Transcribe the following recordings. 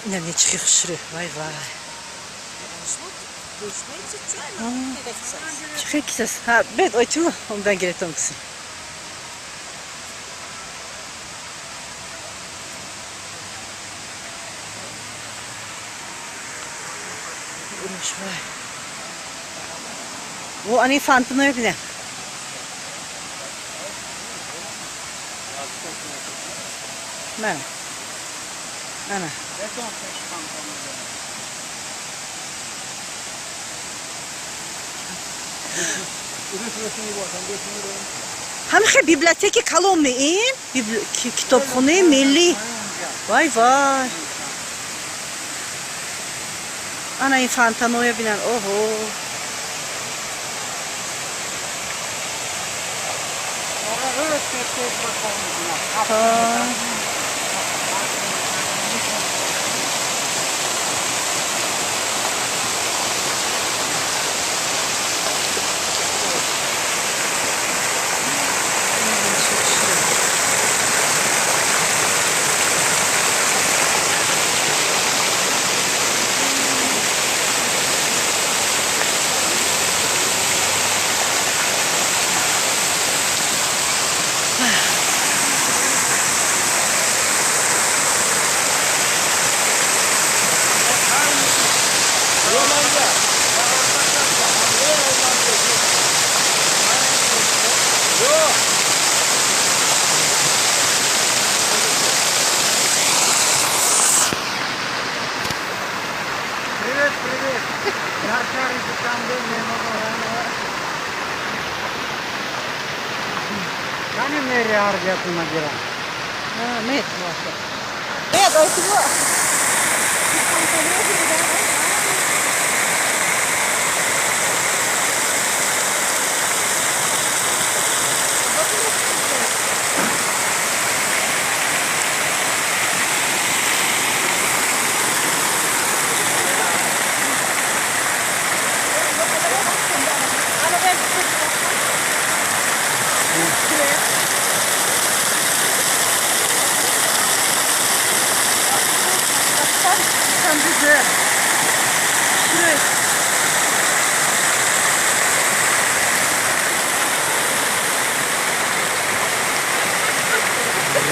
Ина чихи хушрӯ. Вай вай. Чихи кисас. Ҳа, бед ойту, ондан гиретон киси. Вай. О, ани фантаноя бинем. Мана. Ана. Ҳамихе библиотеки каломи ин? Китобхонаи миллӣ. Вай вай. Ана ин фонтаноя бинан. Оҳо.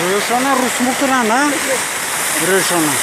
Рӯшона русмукунан, а? Рӯшона.